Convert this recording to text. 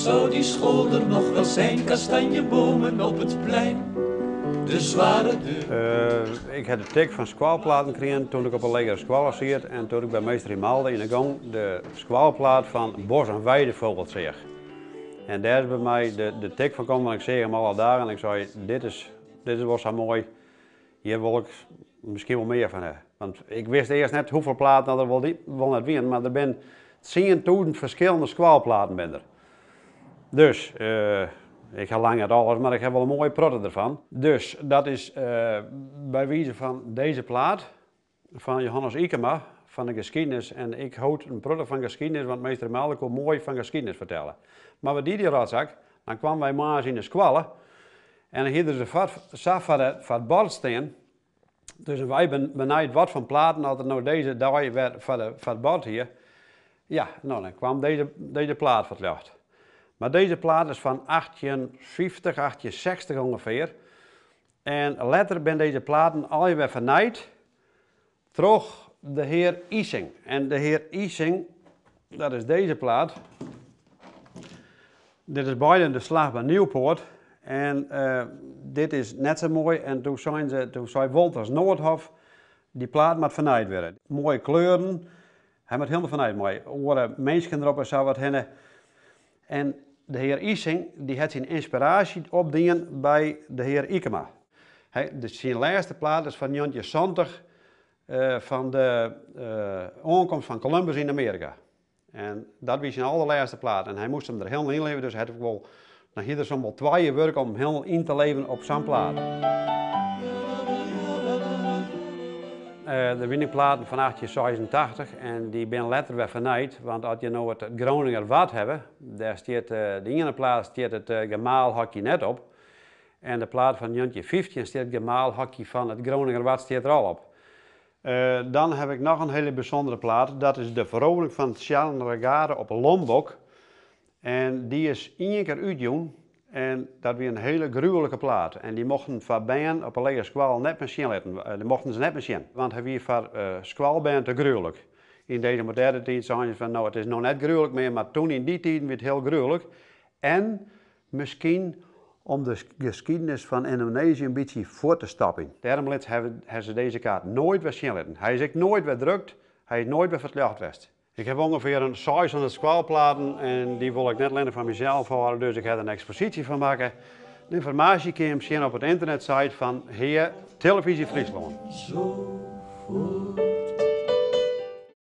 Zou die school er nog wel zijn, kastanjebomen op het plein, de zware deur. Ik ha de tik fan skoalplaten krigen toen ik op 'e legere skoalle siet en toen ik by meester Grimaldi yn 'e gong de skoalplaat fan Bos en Weidevogels seach. En dêr is by my de tik fan kommen, want ik seach him alle dagen en ik sei, dit is, dit is wol sa moai, hjir wol ik miskien wol mear fan ha. Want ik wist earst net hoefolle platen dat der wol, wol net wienen, mar der binne 10.000 ferskillende skoalplaten binne der. Dus, ik ha lang net alles, mar ik ha wol in moaie protte derfan. Dus, dat is by wize fan dizze plaat fan Johannes Ykema fan de geskiednis. En ik hold in protte fan geskiednis, want meester Grimaldi koe moai fan geskiednis fertelle. Mar wat die dy rotsak? Dan kwamen wy moarns yn de skoalle en dan hie er se sa foar it bord stean. Dus wy bin benijd wat fan platen as er no dizze dei wer foar it bord hie. Ja, no dan kwam dizze plaat foar it ljocht. Mar dizze plaat is fan 1850, 1860 ûngefear. En letter bin dizze platen allegear wer fernijd troch de hear Ising. En de hear Ising, dat is dizze plaat. Dit is beide de slach by Nieuwpoort. En dit is net sa moai. En doe seinen se, doe sei Wolters Noordhoff, dy plaat moat fernijd wurde. Moaie kleuren, hy moat hielendal fernijd mei oare minsken derop en sa wat hinne. En de hear Ising dy hat syn ynspiraasje opdien by de hear Ykema. Syn lêste plaat is fan 1970 fan de oankomst fan Columbus yn Amearika. En dat wie syn alderlêste plaat en hy moast him der hielendal yn leve, dus hy hat wol, dan hie er soms wol twa jier wurk om him hielendal yn te leven op sa'n plaat. Der wiene platen fan 1886 en dy binne letter wer fernijd, want as je no it Groninger Wad hawwe, dêr stiet de iene plaat stiet it gemaalhokje net op en de plaat fan 1915 stiet it gemaalhokje fan it Groninger Wad stiet der al op. Dan haw ik noch in hiele bysûndere plaat, dat is de Verovering fan Tjanregare op Lombok. En dy is ien kear útjûn en dat wie in hiele gruwelike plaat. En dy mochten foar bern op 'e legere skoalle net mear sjen litten, dy mochten se net mear sjen, want hy wie foar skoalbern te gruwlik. Yn dizze moderne tiid seinen se fan no it is no net gruwlik mear, mar toen yn dy tiden wie it hiel gruwlik. En Miskien om de geskiednis fan Yndonezië in bytsje fuort te stopjen. Dêrom lit hawwe se dizze kaart noait wer sjen litten. Hy is ek noait wer drukt, hy is noait wer foar 't ljocht west. Ik haw ûngefear in 600 skoalplaten en dy wol ik net allinnich foar mysels hâlde, dus ik haw der in eksposysje fan makke. De ynformaasje kinne jim sjen op it ynternetsite fan Hea! Televyzje Fryslân. Zo voort.